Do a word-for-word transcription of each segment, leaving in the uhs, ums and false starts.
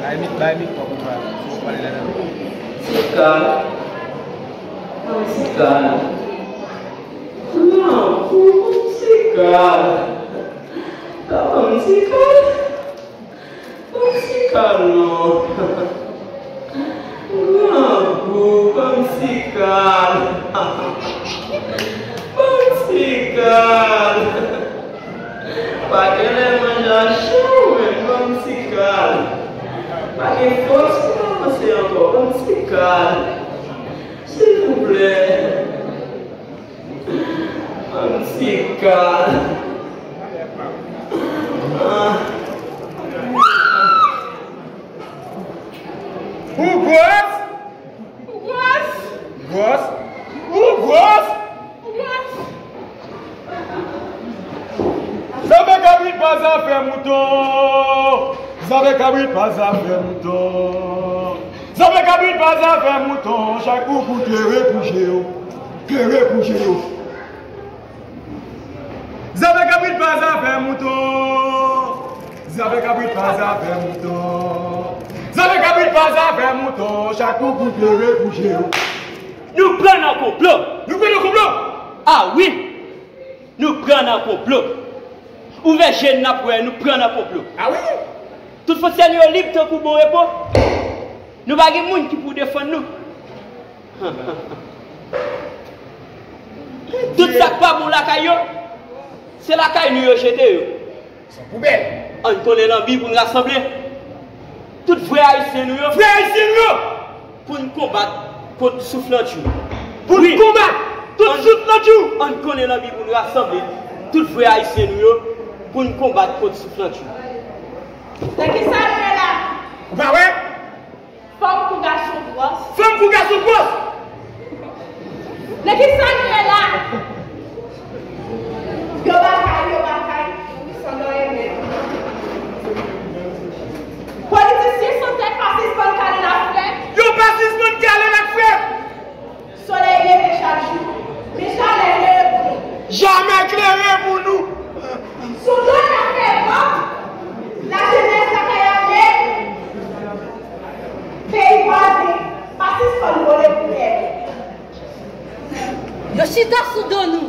Bay mik, bay mik, pòp ou pral, si w pale ladan. Sikal. Mwen sikal. Gran gou, mwen sikal. Papa, mwen sikal. Ban m sikal non. Grangou, ban m sikal. Ban m sikal. Pa genlè manje a cho, men ban m sikal. Pa gen fòs pou m avanse ankò, ban m sikal. Silvouplè. Ban m sikal. Ah. Ou gwòs? Ou gwòs? Gwòs? Ou gwòs? Ou gwòs? Zafè kabrit pa zafè mouton. Zafè kabrit pa zafè mouton. Zafè kabrit pa zafè mouton. Chak bout klere pou je yo. Klere pou je yo. Zafè kabrit pa zafè mouton. Zafè kabrit pa zafè mouton. Zafè kabrit pa zafè mouton. Chak bout klere pou je yo. Nou pran nan konplo. Nou pran nan konplo. Ah wi. Nou pran nan konplo. Ouvè je n n ap wè, nou pran nan konplo. Ah wi. Tout fwontyè nou yo lib tankou bon repo. Nou pa gen moun ki pou defann nou. Tout sa k pa bon lakay yo, se lakay nou yo jete yo. Se yon poubèl. Ann konnen lanbi pou n rasanble. Tout vrè Ayisyen nou yo. Vrè Ayisyen nou yo. Pou n konbat kont souflantjou. Pou n konbat kont souflantjou. Ann konnen lanbi pou n rasanble. Tout vrè Ayisyen nou yo. Pou n konbat kont souflantjou. Nan ki sa nou ye la? Ou pa wè? Fanm kou gason gwòs. Fanm kou gason gwòs. Nan ki sa nou ye la? Yo batay, yo batay. Wi, san dòyè menm. Politisyen san tèt pa sispann kale n ak frèt. Yo pa sispann kale n ak frèt. Solèy leve chak jou, men jamè klere pou nou. Jamè klere pou nou. Sou do n ap fè vant, lajenès lakay ame. Peyi vwazen, pa sispann vole pou tè. Yo chita sou do nou.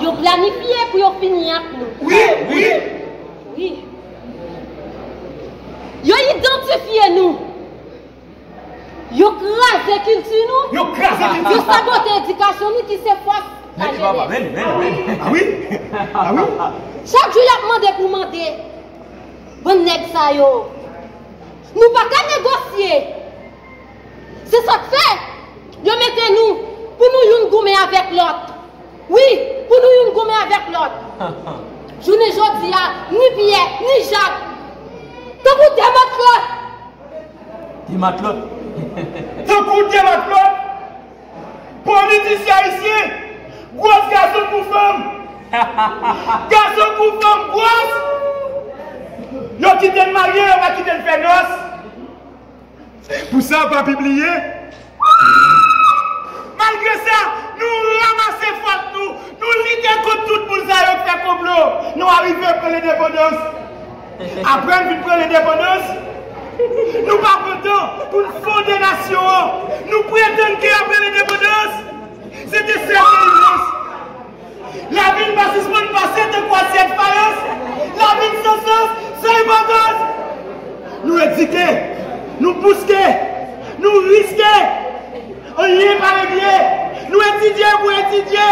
Yo planifye pou yo fini ak nou. Wi, wi. Wi. Yo idantifye nou. Yo kraze kilti nou. Yo kraze kilti nou. Yo sabote edikasyon nou ki se fòs lajenès. Ah wi. Ah wi. Chak jou y ap mande pou mande. Bann nèg sa yo. Nou pa ka negosye. Se sa k fè yo mete nou pou nou youn goumen avèk lòt. Wi, pou nou youn goumen avèk lòt. Jounen jodi a, ni Pyè, ni Jak, tankou de matlòt. De matlòt. Tankou de matlòt. Politisyen ayisyen, gwòs gason kou fanm. Gason kou fanm gwòs. Yo kite n marye, yo pa kite n fè nòs. Pou sa, pa pibliye. Malgre sa, nou ranmase fòs nou, nou lite kont tout moun sa yo k fè konplo. Nou arive pran lendepandans. Apre n fin pran lendepandans, nou pa pran tan pou n fonde nasyon an. Nou pretann ke apre lendepandans, se te sèl delivrans. Lavi n pa sispann pase tankou asyèt fayans. Lavi n san sans, san enpòtans. Nou edike, nou bouske, nou riske. Anyen pa regle. Nou etidye pou etidye.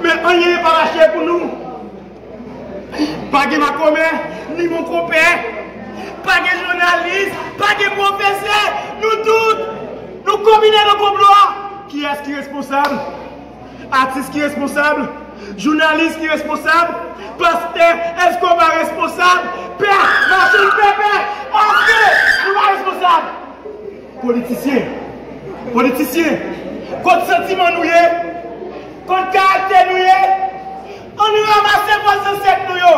Men anyen pa mache pou nou. Pa gen makomè, ni bon konpè. Pa gen jounalis, pa gen pwofesè. Nou tout, nou konbine nan konplo a. Kiyès ki responsab? Atis ki responsab? Jounalis ki responsab? Pastè, èske w pa responsab? Pè, machann pèpè, èske nou pa responsab? Politisyen, politisyen, kot santiman nou ye? Kot karaktè nou ye? Ann ranmase fòs zansèt nou yo.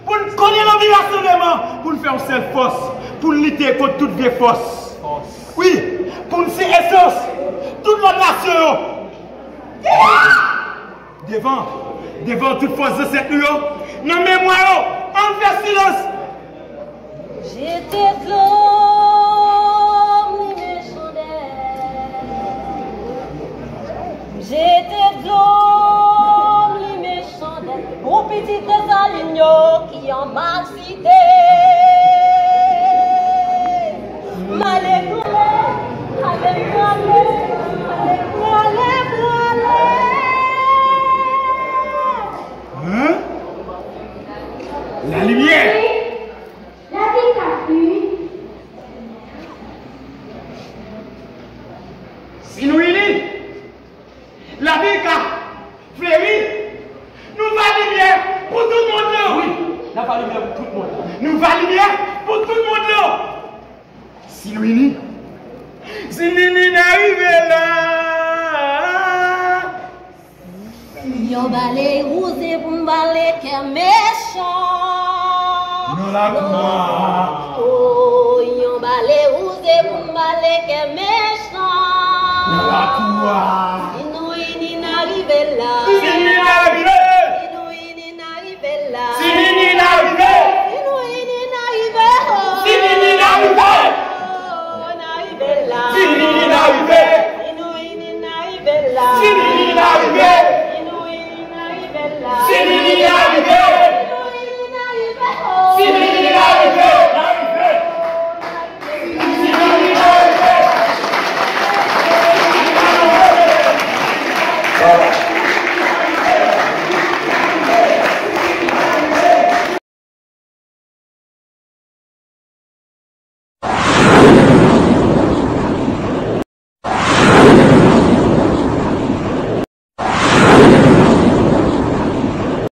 Pou n konnen lanbi rasanbleman, pou n fè yon sèl fòs, pou n lite kont tout vye fòs. Wi, pou n se esans tout lòt nasyon yo. Devan, devan tout fòs zansèt nou yo, nan memwa yo, ann fè silans. Jete dlo, m limen chandèl. Jete dlo, m limen chandèl. Pou pitit Desalin yo ki anba site. M ale prale, ale prale, ale prale, prale. Hein? La lumière. Si nou ini, lavi ka fleri. Nou va limyè pou tout mond lan. Wi, n ap va limyè pou tout mond lan. Nou va limyè pou tout mond lan. Si nou ini, si nou ini, n a rive la. Yon bale wouze pou m bale kè mechan. Nan lakou a. Oh, yon bale wouze pou m bale kè mechan. Nan lakou a.